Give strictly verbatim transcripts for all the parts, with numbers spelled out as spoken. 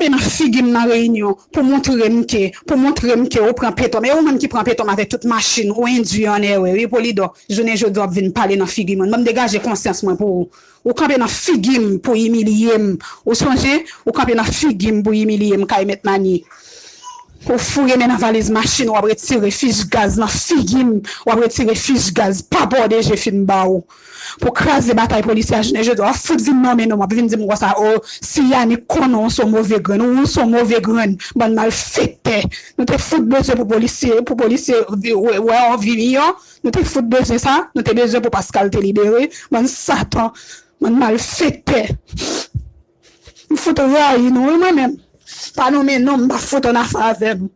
kanpe nan figi m nan reyinyon pou montre m ke, pou montre m ke ou pran peton m. E ou menm ki pran peton m avèk tout machin, ou endui an erè, wi, Polidò. Jounen jodi a w ap vin pale nan figi m. Ban m degaje konsyans mwen pou ou. Ou kanpe nan figi m pou imilye m. Ou sonje? Ou kanpe nan figi m pou imilye m, kay mèt Mani. Ou foure men nan valiz machin, w ap retire fich gaz nan figi m, w ap retire fich gaz papa w deje fin ba ou. Pou kraze batay polisye a jounen jodi a, w ap fout vin nonmen non m, w ap vin di m konsa, o, si Yanick konnen w se yon move grenn, ou se yon move grenn, bann malfektè. Nou te fout bezwen pou polisye, pou polisye vi- wè wè yon vi miyò, nou te fout bezwen sa, nou te bezwen pou Pascal te libere, bann satan, bann malfektè. M fout rayi nou, wi, mwen menm. Pa nonmen non m, m pa fout annafè avè nou.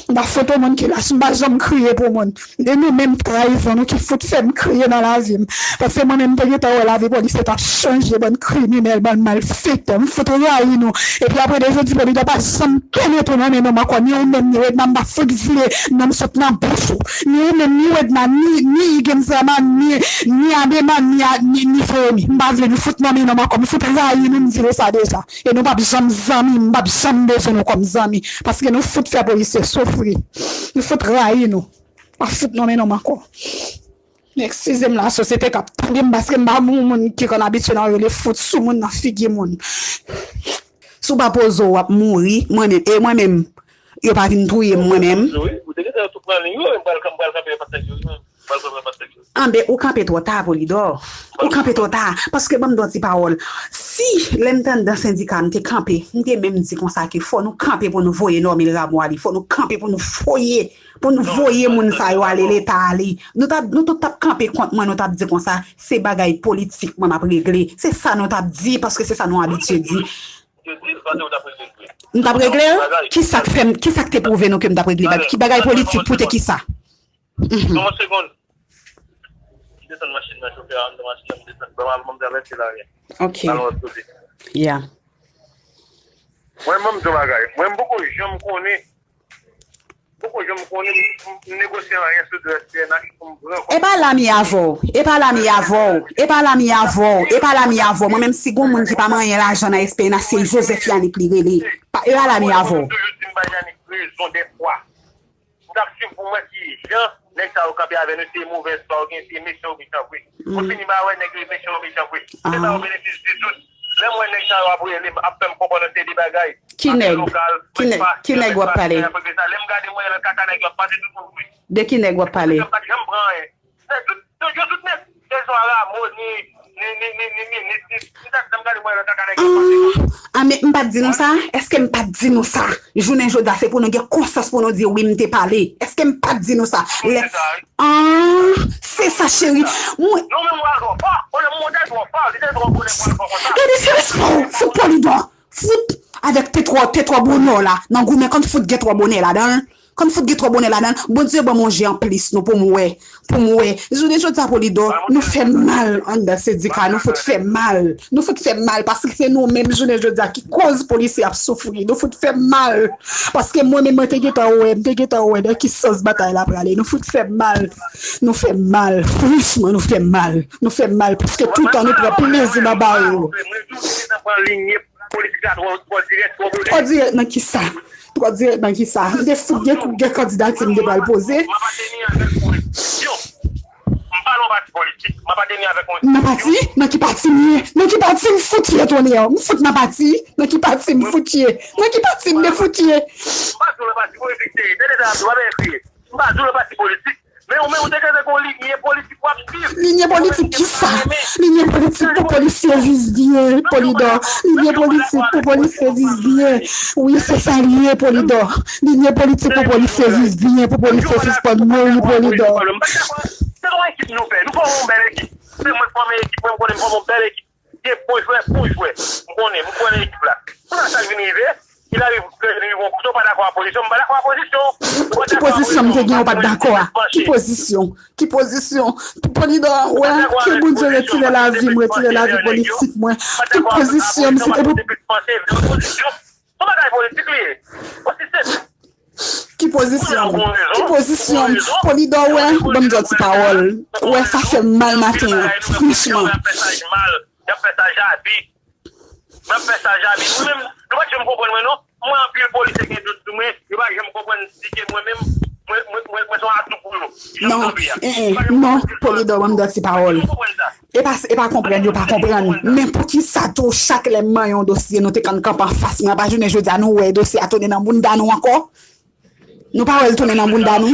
M pa fout yon moun ki lach, m pa janm kriye pou moun. E nou menm trayizon nou ki fout fè m kriye nan lavi m. Paske mwen menm m te gentan wè lavi polisye t ap chanje, bann kriminèl, bann malfektè. M fout rayi nou. Epi apre de jodi, Polidò pa janm pèmèt ou nonmen non m ankò. Ni ou menm, ni Wedna, m pa fout vle non m sot nan bouch ou. Ni ou menm, ni Wedna, ni, ni Igem Zama, ni, ni Adema, ni, a- ni, ni Jeremi. M pa vle nou fout nonmen non m ankò. M fout rayi nou, m di nou sa deja. E nou p ap janm zanmi, m p ap janm bezwen nou kòm zanmi. Paske nou fout fè polisye soufri. Nou fout rayi nou. Pa fout nonmen non m ankò. Eskize m, lasosyete k ap tande m, paske m pa moun ki konn abitye nan rele fout sou moun nan figi moun. Si w pa poze w, w ap mouri, mwen menm, e mwen menm, yo pa vin touye m, mwen menm. Wi, ou te gentan tou pran liy yo, m pral, m pral kanpe Pastè Jojo. M pral kanpe Pastè Jojo. Anben, ou kanpe twò ta, Polidò. Ou kanpe twò ta, paske ban m di w ti pawòl. Si, lè m t anndan sendika, m te kanpe, m te menm di konsa ke fò nou kanpe pou nou voye Normil Rameau ale, fò nou kanpe pou nou voye, pou nou voye moun sa yo ale, Leta ale. Nou t ap, nou tout t ap kanpe kont mwen, nou t ap di konsa, se bagay politik mwen m ap regle. Se sa nou t ap di, paske se sa nou abitye di. M t ap regle l? Kisa k fè m, kisa k te pwouve nou ke m t ap regle bagay? Ki bagay politik pou te kisa? Mhm. Yon segonn. M desann machin nan, chofè a anndan machin nan, m desann. Ban m al, ban m travèse lari a. Ok. Al yon lòt kote. Ya. Mwen, ban m di w bagay. Mwen, m poko janm konnen. Poko janm konnen m, m negosye anyen sou do S P N H pou m pran kòb. E pa lami avè w. E pa lami avè w. E pa lami avè w. E pa lami avè w. Mwen menm si gon moun ki pa manyen lajan nan S P N H, se Joseph Yanick li rele. Pa, e pa lami avè w. Mwen toujou di m bay Yanick rezon dèfwa. M t ap swiv pou m wè ki jan nèg sa yo kanpe avè nou, se movèz fwa yo gen, se mechan yo mechan vre. Mwen fini pa wè nèg yo mechan yo mechan vre. Se sa yo benefisye tout. Lè m wè nèg sa yo ap rele m, ap fè m konprann yon seri de bagay. Ki nèg? Ki nèg? Ki nèg w ap pale? Lè m gade mwen nan kaka nèg yo ap pase tout moun vre. De ki nèg w ap pale? Yo pa t janm pran anyen. Nèg tout, yo tout nèg. Sezon Aramo, ni, ni, ni, ni, ni, ni, ni, ni, ni, sa m gade mwen nan kaka nèg yo ap pase tout. Ah, men m pa t di nou sa? Èske m pa t di nou sa? Jounen jodi a, se pou nou gen konsyans pou nou di, wi, m te pale. Èske m pa t di nou sa? Lè, ah, se sa, cheri. Mwen, nou menm w al twò fò. Olye m monte twò fò, li te twò bonè pou al fò konsa. Gade, se respè w, fout Polidò. Fout avèk te twò, te twò bonè w la. Nan goumen, konn fout gen twò bonè ladan l. Konn fout gen twò bonè ladan l. Bondye ban m yon je anplis nou pou m wè. Pou m wè. Jounen jodi a, Polidò, nou fè m mal anndan sendika, nou fout fè m mal. Nou fout fè m mal, paske se nou menm jounen jodi a ki koz polisye ap soufri. Nou fout fè m mal. Paske mwen menm, mwen te gentan wè, m te gentan wè nan ki sans batay la prale. Nou fout fè m mal. Nou fè m mal. Franchman, nou fè m mal. Nou fè m mal. Paske toutan nou pran plezi nan ba yo. Politik la twò, twò dirèk, twò bonè. Twò dirèk nan kisa? Twò dirèk nan kisa? M te fout gen, gen kandidati m te pral poze. M pa teni avèk yon enstitisyon. M pa nan yon pati politik. M pa teni avèk yon enstitisyon. Nan pati? Nan ki pati m ye? Nan ki pati m fout ye, tonè? M fout nan pati? Nan ki pati m fout ye? Nan ki pati m te fout ye? M pa di w nan pati politik, se, tande sa, m pa byen kriye. M pa di w nan pati politik. Men ou menm ou te gen yon linye politik w ap swiv. Linye politik kisa? Linye politik pou polisye viv byen, Polidò. Linye politik pou polisye viv byen. Wi, se sa l ye, Polidò. Linye politik pou polisye viv byen, pou polisye sispann mouri, Polidò. Se yon ekip nou fè. Nou fòme yon bèl ekip. Se mwen k fòme ekip mwen, m konnen m fòme yon bèl ekip. Gen bon jwè, bon jwè. M konnen, m kwè nan ekip la. Kounye a sa k vin rive, il arrive ke li rive yon kote, ou pa dakò a pozisyon, m pa dakò a pozisyon. Ki pozisyon m te gen ou pa t dakò a? Ki pozisyon? Ki pozisyon? Polidò, wè, ke Bondye retire lavi m, retire lavi politik mwen. Ki pozisyon m, se te pou Yon bagay politik li ye. Osi senp. Ki pozisyon? Ki pozisyon? Polidò, wè, ban m di w ti pawòl. Wè, sa fè m mal maten an, franchman. Y ap fè sa mal, y ap fè sa jabi. N ap fè sa, Javi. Nou menm, nou pa janm konprann mwen, non. Mwen, anpil polisye gen dout sou mwen. Yo pa janm konprann si ke mwen menm, mwen, mwen, mwen, mwen se yon atou pou yo. Jan m Non, kanpe a. eh, eh, Yo pa janm non, konprann si se yon Polidò, ban m dòti pawòl. Yo pa janm konprann sa. E pa, e pa konprann, yo pa konprann. Men poukisa tou, chak lè m manyen yon dosye, nou te konn kanpe anfas mwen, pa jounen jodi a, nou wè dosye a tounen nan bounda nou ankò? Nou pa wè l tounen nan bounda nou?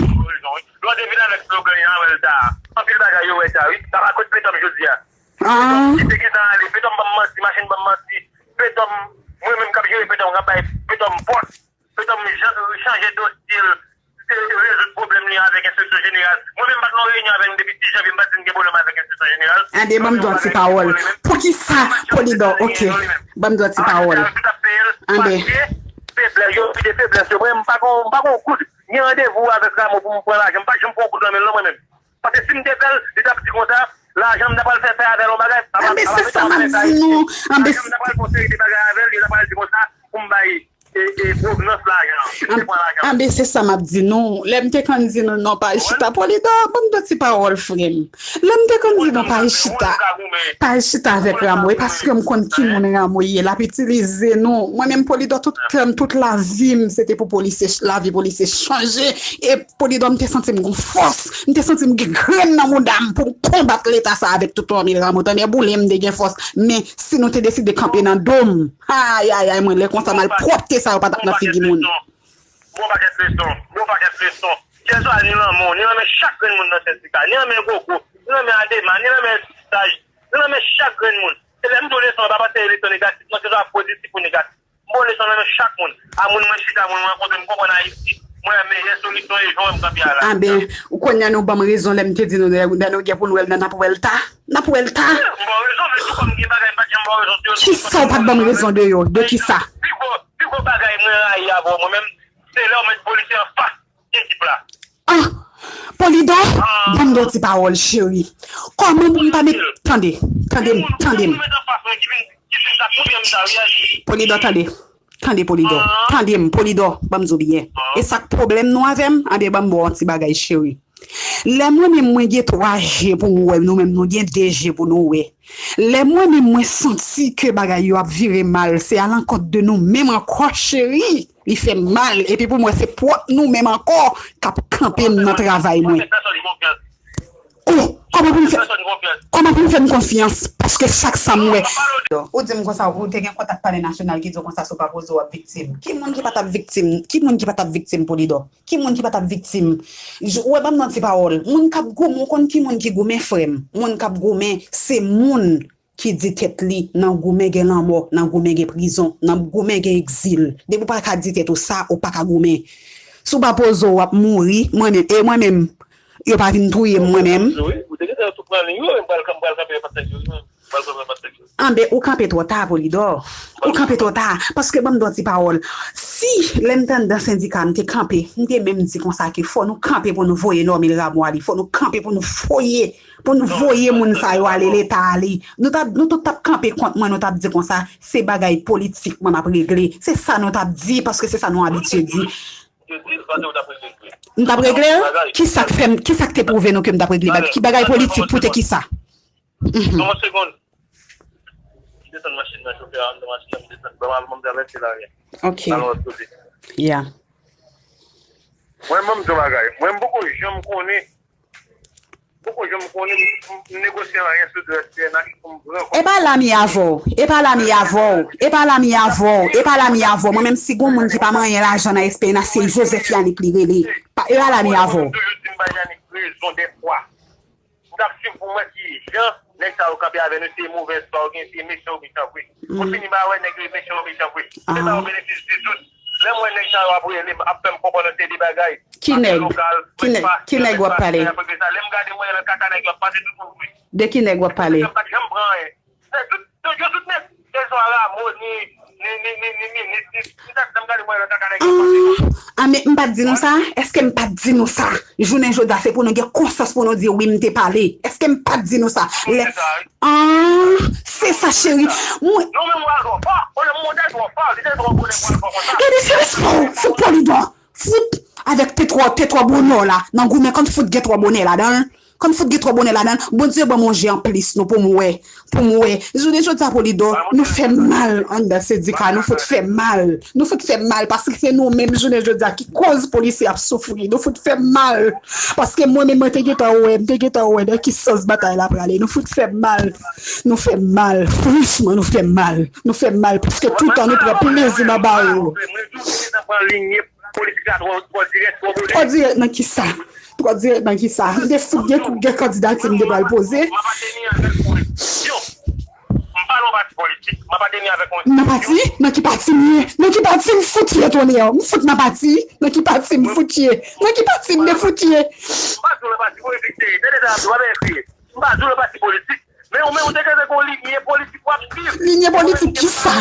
Lò te vin avèk slogan li an, wè l ta. Anpil bagay yo wè sa, wi. Sa pa kot Petòm jodi a. Ah. Petòm, ki te gentan ale. Petòm ban m manti, machin ban m manti. Petòm, mwen menm k ap jere Petòm, k ap bay Petòm pòs. Petòm jan-, chanje dosye l, te rezoud pwoblèm li avèk enspeksyon jeneral. Mwen menm m pa t nan yon reyinyon avè l depi dis janvye, m pa t di m gen pwoblèm avèk enspeksyon jeneral. Anben, ban m di yon ti pawòl. Poukisa Polidò, ok. Ban m di yon ti pawòl. Anben. Paske feblès yo, yo kite feblès yo. Mwen, m pa gon, m pa gon goud. Gen randevou avèk Rameau pou m pran lajan. M pa janm pran yon goud nan men l non, mwen menm. Paske si m te fè l, li t ap di konsa, lajan m ta pral fè, fè avè l yon bagay. Anben, se sa m ap di nou. Anben, lajan m ta pral fè yon seri de bagay avè l, li ta pral di konsa, pou m bay e, e, pwovnans lajan an. Li te pran lajan an. Anben, se sa m ap di nou. Lè m te konn di nou, non, pa al chita, Polidò, ban m de ti pawòl, frè m. Lè m te konn di nou, pa al chita, pa al chita avèk Rameau, e paske m konn ki moun Rameau ye, l ap itilize nou. Mwen menm, Polidò, tout kè m, tout lavi m, se te pou polisye, lavi polisye chanje. E Polidò, m te santi m gon fòs. M te santi m gen grenn nan mouda m pou m konbat leta sa avèk tout fanmi Rameau. Tande, boule m te gen fòs. Men, si nou te deside kanpe nan do m, ayayay, mwen, lè konsa, malpwòpte sa yo pa t ap nan figi moun. Bon pakèt leson, bon pakèt leson. Kèlswa ni lanmò, ni nan men chak grenn moun nan sendika, ni nan men Gogo, ni nan men Adema, ni nan men Saj, ni nan men chak grenn moun. E lè m di w leson an, pa panse leson negatif, non, kèlswa pozitif ou negatif. M ba w leson nan men chak moun. A moun mwen chita, moun mwen rankontre, m konprann Ayiti. Mwen wè meyè solisyon e jan w wè m kanpe a la. Anben, ou konnen nou ban m rezon lè m te di nou lè, lè nou gen pou n wè l nan, n ap wè l ta. N ap wè l ta. M ba w rezon, men tou kòm gen bagay m pa t janm ba w rezon sou yo. Kisa w pa t ban m rezon de yo? De kisa? Pi gwo, pi gwo bagay mwen rayi avè w, mwen menm, se lè w met polisye anfas ekip la. Ah! Polidò, ban m de ti pawòl, cheri. Kòman pou m pa met, tande, tande m, tande m. Polidò, tande. Tande, Polidò. Tande m, Polidò, ban m di w byen. E sa k pwoblèm nou avè m? Anben, ban m ba w yon ti bagay, cheri. Lè mwen menm mwen gen twa je pou m wè, nou menm nou gen de je pou nou wè. Lè mwen menm mwen santi ke bagay yo ap vire mal, se alankont de nou menm ankò, cheri. Li fè m mal, epi pou m wè se pwòp nou menm ankò k ap kanpe m nan travay mwen. Oh, kòman pou m fè, kòman pou m fè m konfyans? Paske chak sa m wè. Ou di m konsa, ou te gen kontak Palè Nasyonal ki di w konsa, si w pa poze w ap viktim. Ki moun ki pa t ap viktim? Ki moun ki pa t ap viktim, Polidò? Ki moun ki pa t ap viktim? J-, ou wè, ban m nan ti pawòl. Moun k ap goumen, ou konn ki moun ki goumen, frè m? Moun k ap goumen, se moun ki di tèt li, nan goumen gen lanmò, nan goumen gen prizon, nan goumen gen egzil. Depi w pa ka di tèt ou sa, ou pa ka goumen. Si w pa poze w, w ap mouri, mwen menm, e mwen menm, yo pa vin touye m, mwen menm. Wi, ou te gentan tou pran liy ou, m pral, m pral kanpe pastè Jory, m pral kanpe pastè Jory. Anben, ou kanpe twò ta, Polidò. Ou kanpe twò ta. Paske ban m di w ti pawòl. Si, lè m te anndan sendika, m te kanpe, m te menm di konsa ke fò nou kanpe pou nou voye Normil Rameau ale. Fò nou kanpe pou nou voye, pou nou voye moun sa yo ale, leta ale. Nou t ap, nou tout t ap kanpe kont mwen, nou t ap di konsa, se bagay politik mwen m ap regle. Se sa nou t ap di, paske se sa nou abitye di. M t ap regle l? Kisa k fè m, kisa k te pwouve nou ke m t ap regle? Ki bagay politik pou te kisa? Mhm. Yon segonn. M desann machin nan, chofè a anndan machin nan, m desann. Ban m al, ban m travèse lari a. Ok. Alò, kote? Ya. Mwen, ban m di w bagay. Mwen, m poko janm konnen, poko janm konnen m, m negosye anyen sou drès P N H pou m pran kòb. E pa la m ye avè w. E pa la m ye avè w. E pa la m ye avè w. E pa la m ye avè w. Mwen menm, si gon moun ki pa manyen lajan nan S P N H, se Joseph Yanick li rele. Pa, e pa la m ye avè w. Toujou di m bay Yanick rezon dèfwa. M t ap swiv pou m wè ki jan nèg sa yo kanpe avè nou, se movèz fwa yo gen, se mechan yo mechan vre. Mwen fini pa wè nèg yo mechan yo mechan vre. Se sa yo benefisye tout. Lè m wè nèg sa yo ap rele m, ap fè m konprann yon seri de bagay. Ki nèg? Ki nèg? Ki nèg w ap pale? Lè m gade mwen nan kaka nèg yo ap pase tout moun vre. De ki nèg w ap pale? Yo pa t janm pran anyen. Yo tout nèg, kèlswa Rameau, ni, ni, ni, ni, ni minis, ni, ni sa k, m gade mwen nan kaka nèg yo pase. Ah, ah, men m pa t di nou sa? Èske m pa t di nou sa? Jounen jodi a, se pou nou gen konsyans pou nou di, wi, m te pale. Èske m pa t di nou sa? Lè, ah, se sa, cheri. Mwen. Non, men mwen al twò fò. Olye m monte twò fò, li te twò bonè pou al fò konsa. Gade, se respè w, fout Polidò. Fout avèk te twò, te twò bonè w la. Nan goumen konn fout gen twò bonè ladan l. Kòm fout gen twò bonè ladan l, Bondye ban m yon je anplis nou pou m wè, pou m wè. Jounen jodi a Polidò, nou fè mal anndan sendika, nou fout fè mal. Nou fout fè mal paske se nou menm jounen jodi a ki koz polisye ap soufri. Nou fout fè mal. Paske mwen menm mwen te gentan wè, m te gentan wè nan ki sans batay la prale. Nou fout fè mal. Nou fè mal. Franchman, nou fè mal. Nou fè mal paske toutan nou pran plezi nan ba yo. Politik la twò, twò dirèk, twò boule. Twò dirèk nan kisa? Twò dirèk nan kisa? M te fout gen, gen kandidati m te pral poze. M apatenir avèk yon enstitisyon. M pa nan yon pati politik. M apatenir avèk yon enstitisyon. Nan pati? Nan ki pati m ye? Nan ki pati m fout ye, Tonè? M fout nan pati? Nan ki pati m fout ye? Nan ki pati m te fout ye? M pa di w nan pati politik, se, tande sa, w ap kriye. M pa di w nan pati politik. Men ou menm ou te gentan gen yon linye politik w ap swiv. Linye politik kisa?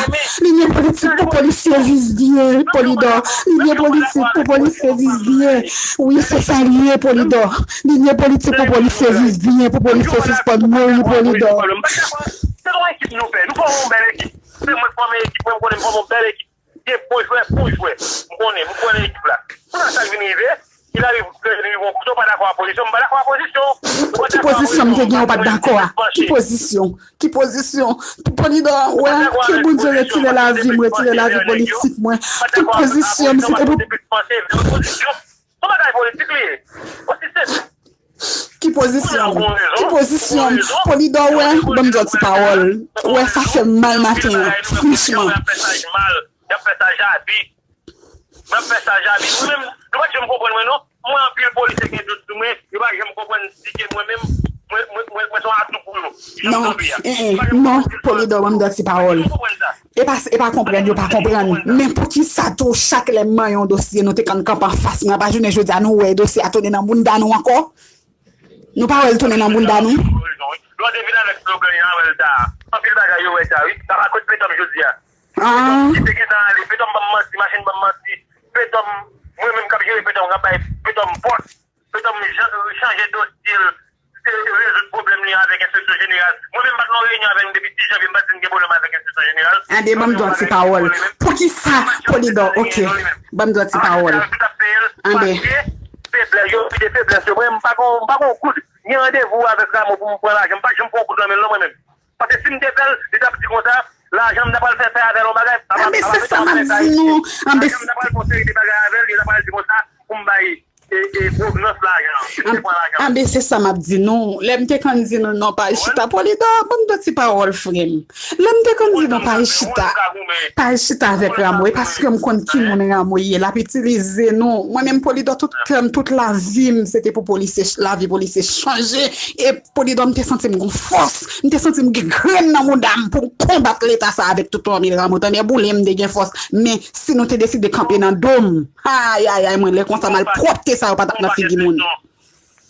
Linye politik pou polisye viv byen, Polidò. Linye politik pou polisye viv byen. Wi, se sa l ye, Polidò. Linye politik pou polisye viv byen, pou polisye sispann mouri, Polidò. Se yon ekip nou fè. Nou fòme yon bèl ekip. Se mwen k fòme ekip mwen, m konnen m fòme yon bèl ekip. Gen bon jwè, bon jwè. M konnen, m konnen ekip la. Kounye a sa k vin rive, il arrive ke li rive yon kote, ou pa dakò a pozisyon, m pa dakò a pozisyon. Ki pozisyon m te gen, ou pa t dakò a? Ki pozisyon? Ki pozisyon? Polidò, wè, ke Bondye retire lavi m, retire lavi politik mwen. Tout pozisyon m, se te pou. Se yon bagay politik li ye. Osi senp. Ki pozisyon m? Ki pozisyon m? Polidò, wè, ban m di yon ti pawòl. Wè, sa fè m mal maten an, franchman. Y ap fè sa Jabi. Y ap fè sa Jabi. Mwen menm, nou pa t janm konprann mwen non. Mwen anpil polisye gen dout sou mwen. Yo pa janm konprann si ke mwen menm, mwen, mwen, mwen, mwen se yon atou pou yo. Non, eh, eh, non, Polidò, ban m di yon ti pawòl. E pa, e pa konprann, yo pa konprann. Men poukisa tou, chak lè m manyen yon dosye, nou te konn kanpe anfas mwen, pa jounen jodi a, nou wè dosye a tounen nan bounda nou ankò? Nou pa wè l tounen nan bounda nou? Lè w te vin avèk slogan an, wè l ta. Anpil bagay yo wè ta, wi. Sa pa kot Petòm jodi a. Petòm ki te gentan ale, Petòm ban m manti, machin ban m manti. Petòm, mwen menm k ap jere Petòm, k ap bay Petòm pòs. Petòm jan-, chanje dosye l, se rezoud pwoblèm li avèk enspeksyon jeneral. Mwen menm m pa t nan yon reyinyon avè l depi dis janvye, m pa t di m gen pwoblèm avèk enspeksyon jeneral. Anben, ban m di yon ti pawòl. Poukisa, Polidò, ok. Ban m di yon ti pawòl. Anben. Paske feblès, yo vide feblès yo. Mwen, m pa gon, m pa gon goud. Gen randevou avèk Rameau pou m pran lajan. M pa t janm pran goud nan men l non, mwen menm. Paske si m te fè l, li t ap di konsa, lajan m ta pral fè, fè avè l yon bagay. Anben, se sa m ap di nou. Anben, lajan m ta pral fè yon seri de bagay avè l, li ta pral di konsa, pou m bay, e, e, pwovenans lajan an. Si m te pran lajan an. Anben, se sa m ap di nou. Lè m te konn di nou non, pa al chita, Polidò, ban m di yon ti pawòl, frè m. Lè m te konn di nou pa al chita, pa al chita avèk Rameau, e paske m konn ki moun Rameau ye, l ap itilize nou. Mwen menm Polidò, tout tan, tout lavi m, se te pou polisye, lavi polisye chanje. E Polidò, m te santi m gon fòs, m te santi m gen grenn nan mouda m pou m konbat leta sa avèk tout fanmi Rameau. Tonnè boule m, m te gen fòs. Men si nou te deside kanpe nan do m, ayayay, mwen, lè konsa malpwòpte sa yo pa t ap nan figi moun.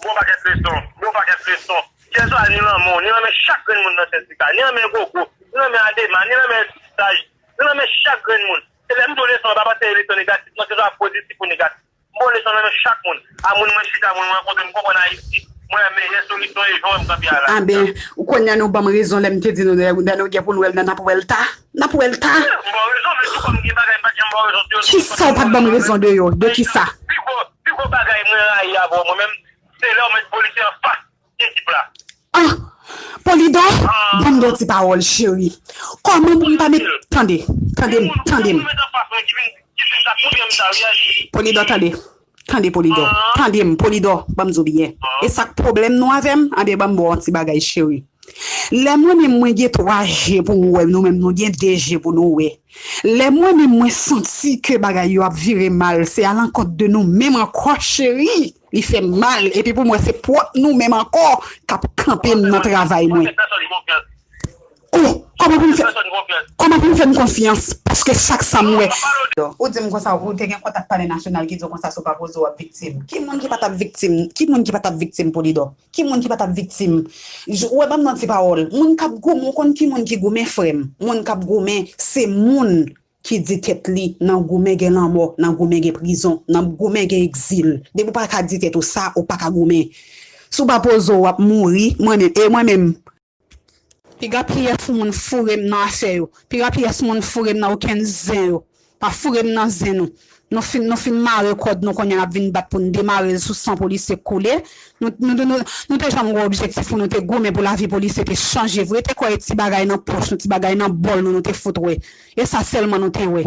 Bon pakèt leson, bon pakèt leson. Kèlswa ni lanmò, ni nan men chak grenn moun nan sendika, ni nan men Gogo, ni nan men Adema, ni nan men Saj, ni nan men chak grenn moun. E lè m di w leson an, pa panse leson negatif non, kèlswa pozitif ou negatif. M ba w leson nan men chak moun. A moun mwen chita, moun mwen rankontre, m konprann Ayiti. Mwen wè meyè solisyon e jan w wè m kanpe a la. Anben, ou konnen nou ban m rezon lè m te di nou lè, lè nou gen pou n wè l nan, n ap wè l ta. N ap wè l ta. M ba w rezon, men tou kòm gen bagay m pa t janm ba w rezon sou yo. Kisa w pa t ban m rezon de yo? De kisa? Pi gwo, pi gwo bagay mwen rayi avè w mwen menm, se lè w met polisye anfas ekip la. Ah! Polidò, ban m di yon ti pawòl, cheri. Kòman pou m pa met, tande, tande m, tande m. Polidò, tande. Tande, Polidò. Tande m, Polidò, ban m di w byen. E sa k pwoblèm nou avè m? Anben, ban m ba w yon ti bagay, cheri. Lè mwen menm mwen gen twa je pou m wè, nou menm nou gen de je pou nou wè. Lè mwen menm mwen santi ke bagay yo ap vire mal, se alankont de nou menm ankò, cheri. Li fè m mal, epi pou mwen se pwòp nou menm ankò k ap kanpe m nan travay mwen. Oh, kòman pou m fè, kòman pou m fè m konfyans? Paske chak sa m wè. Ou di m konsa, ou te gen kontak Palè Nasyonal ki di w konsa si w pa poze w ap viktim. Ki moun ki pa t ap viktim? Ki moun ki pa t ap viktim, Polidò? Ki moun ki pa t ap viktim? Ou wè, ban m nan ti pawòl. Moun k ap goumen, ou konn ki moun ki goumen, frè m? Moun k ap goumen, se moun ki di tèt li, nan goumen gen lanmò, nan goumen gen prizon, nan goumen gen egzil. Depi w pa ka di tèt ou sa, ou pa ka goumen. Si w pa poze w, w ap mouri, mwen menm, e mwen menm. Piga pyès moun foure m nan afè yo. Piga pyès moun foure m nan okenn zen yo. Pa foure m nan zen nou. Nou fin, nou fin mare kòd nou, kounye a n ap vin bat pou n demare l sou san polisye k koule. Nou, nou, nou, nou, nou te janm gen objektif pou nou te goumen pou lavi polisye te chanje vre. Te kwè e ti bagay nan pòch nou, ti bagay nan bòl nou, nou te fout wè. E sa sèlman nou te wè.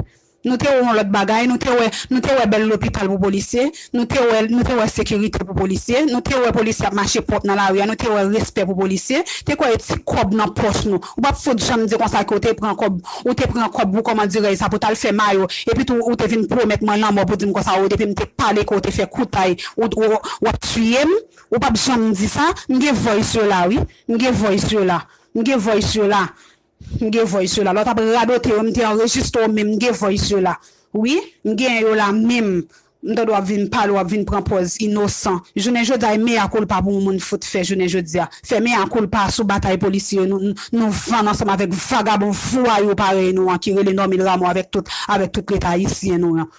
Nou te wè yon lòt bagay, nou te wè, nou te wè bèl lopital pou polisye, nou te wè, nou te wè sekirite pou polisye, nou te wè polisye ap mache pwòp nan lari a, nou te wè respè pou polisye, te kwè e ti kòb nan pòch nou. Ou p ap fout janm di konsa ke w te pran kòb, ou te pran kòb pou kòmandirèy sa pou t al fè mayo, epi tou ou te vin pwomèt mwen lanmò pou di m konsa, o, depi m te pale ke w te fè koutay, ou, ou, w ap tiye m, ou p ap janm di sa, m gen voice yo la, wi, m gen voice yo la, m gen voice yo la. M gen voice yo la. Lè w t ap radote yo, m te anrejistre w menm, m gen voice yo la. Wi, m gen yo la menm. M tande w ap vin pale, w ap vin pran pòz inosan. Jounen jodi a, e mea culpa pou yon moun fout fè jounen jodi a. Fè mea culpa sou batay polisye yo nou, nou, nou vann ansanm avèk vagabon vwayou parèy nou an ki rele Normil Rameau avèk tout, avèk tout leta ayisyen nou an.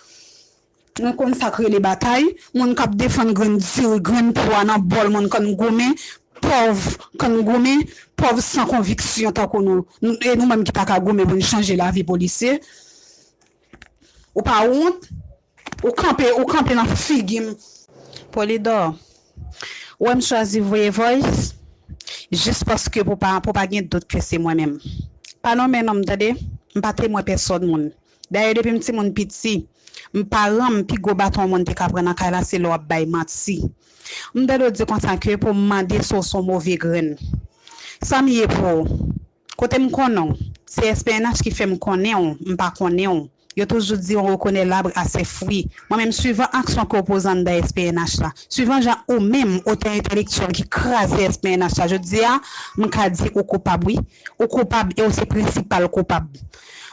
Mwen konn sa k rele batay, moun k ap defann grenn diri, grenn pwa nan bòl moun k ann goumen, pòv k ann goumen, pòv san konviksyon tankou nou. Nou, e nou menm ki pa ka goumen pou n chanje lavi polisye. Ou pa wont? Ou kanpe, ou kanpe nan figi m. Polidor, ou wè m chwazi voye voice, jis paske pou pa, pou pa gen dout ke se mwen menm. Pa nonmen non m, tande? M pa temwen pèsòn moun. Dayè, depi m timoun piti, m paran m, pi gwo baton yon moun te ka pran nan kay la, se lè w ap bay manti. M tande w di konsa ke pou m mande si w se yon move grenn. Sa m ye pou w? Kote m konnen w? Se S P N H ki fè m konnen w, m pa konnen w. Yo toujou di on reconnaît l'arbre à ses fruits. Mwen menm, swivan aksyon ke w poze anndan S P N H la, swivan jan ou menm, otè entèlektyèl ki kraze S P N H la, jodi a, m ka di ou koupab, wi. Ou koupab e ou se prensipal koupab.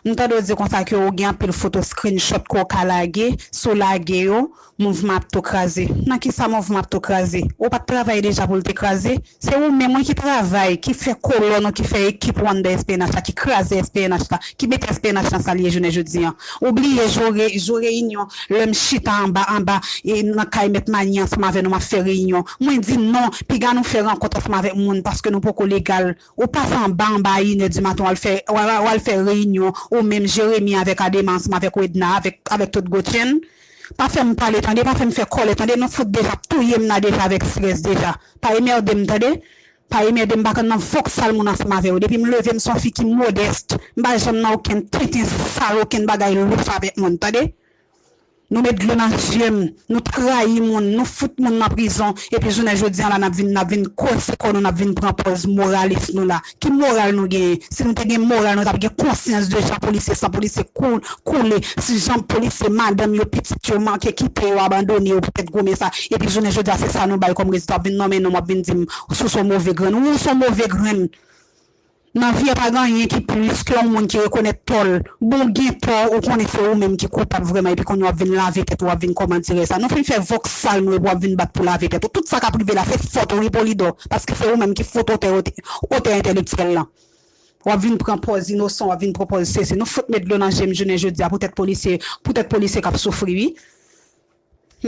M tande w di konsa ke ou gen anpil foto screenshot ke w ka lage, si w lage yo, mouvman ap tou kraze. Nan kisa mouvman ap tou kraze? Ou pa t travay deja pou l te kraze? Se ou menm wi ki travay, ki fè kolòn ou, ki fè ekip ou anndan S P N H la, ki kraze S P N H la, ki mete S P N H nan sa l ye jounen jodi an. Ou bliye jou re-, jou reyinyon, lè m chita anba, anba, e nan kay mèt Mani ansanm avè nou, m ap fè reyinyon. Mwen di non, piga nou fè rankont ansanm avèk moun paske nou poko legal. Ou pase anba, anba a inè di maten, w al fè, w al, w al fè reyinyon, ou menm Jeremi avèk Adema ansanm avèk Wedna, avèk, avèk tout Gotyen. Pa fè m pale tande, pa fè m fè kòlè tande, nou fout deja touye m nan deja avèk strès deja. Pa emède m tande. Pa emède m, pa konn nan vòksal moun ansanm avè w. Depi m leve, m se yon fi ki modès. M pa janm nan okenn tenten sal, okenn bagay lous avèk moun, tande? Nou met dlo nan je m, nou trayi moun, nou fout moun nan prizon, epi jounen jodi a la, n ap vin, n ap vin kòse kò nou, n ap vin pran pòz moralis nou la. Ki moral nou genyen? Si nou te gen moral, nou t ap gen konsyans de jan polisye, san polisye kou-, koule, si jan polisye, madanm yo, pitit yo manke kite yo, abandone yo poutèt goumen sa. Epi jounen jodi a, se sa nou bay kòm rezilta. W ap vin nonmen non m, w ap vin di m, si w se yon move grenn. Wi, w se yon move grenn. Nan vi a pa gen anyen ki plis ke yon moun ki rekonèt tò l. Bon, w gen tò, ou konnen se ou menm ki koupab vrèman, epi kounye a w ap vin lave tèt ou, w ap vin kòmandirèy sa. Nou fin fè vòksal nou, epi w ap vin bat pou lave tèt ou. Tout sa k ap rive la, se fòt ou wi, Polidò, paske se ou menm ki fout otè, otè, otè entèlektyèl lan. W ap vin pran pòz inosan, w ap vin pran pòz sesi. Nou fout met dlo nan je m jounen jodi a, poutèt polisye, poutèt polisye k ap soufri wi.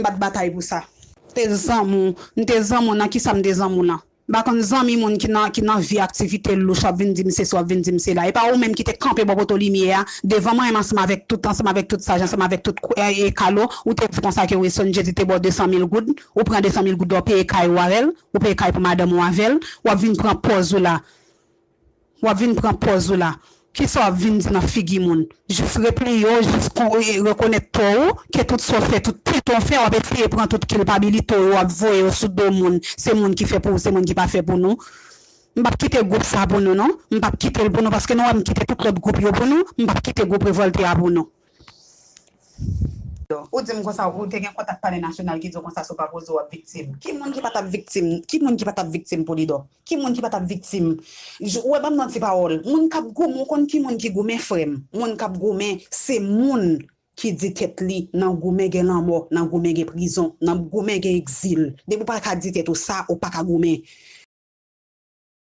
M pa t batay pou sa. M te zanmi w, m te zanmi w, nan kisa m te zanmi w lan? M pa konn zanmi moun ki nan, ki nan vi aktivite louch, w ap vin di m sesi, w ap vin di m sela. E pa ou menm ki te kanpe bò poto limyè a, devan mwen menm ansanm avèk tout, ansanm avèk tout saj, ansanm avèk tout kou-, e, e kalo, ou te di konsa ke Wilson Jezi te ba w de san mil goud, ou pran de san mil goud la, w peye kay ou avè l, ou peye kay pou madanm ou avè l, w ap vin pran pòz ou la. W ap vin pran pòz ou la. Kisa w ap vin di nan figi moun? Jis repliye w, jis kon-, e, rekonèt tò w, ke tout sa w fè, tout tenten w fè, w ap eseye pran tout kilpabilite w, w ap voye yo sou do moun. Se moun ki fè pou ou, se moun ki pa fè pou nou. M p ap kite gwoup sa pou nou, non. M p ap kite l pou nou, paske nou wè m kite tout lòt gwoup yo pou nou, m p ap kite gwoup Revòlte a pou nou. Ou di m konsa, ou te gen kontak Palè Nasyonal ki di w konsa, si w pa poze w ap viktim. Ki moun ki pa t ap viktim? Ki moun ki pa t ap viktim, Polidò? Ki moun ki pa t ap viktim? J-, ou wè, ban m yon ti pawòl. Moun k ap goumen, ou konn ki moun ki goumen, frè m? Moun k ap goumen, se moun ki di tèt li, nan goumen gen lanmò, nan goumen gen prizon, nan goumen gen egzil. Depi w pa ka di tèt ou sa, ou pa ka goumen.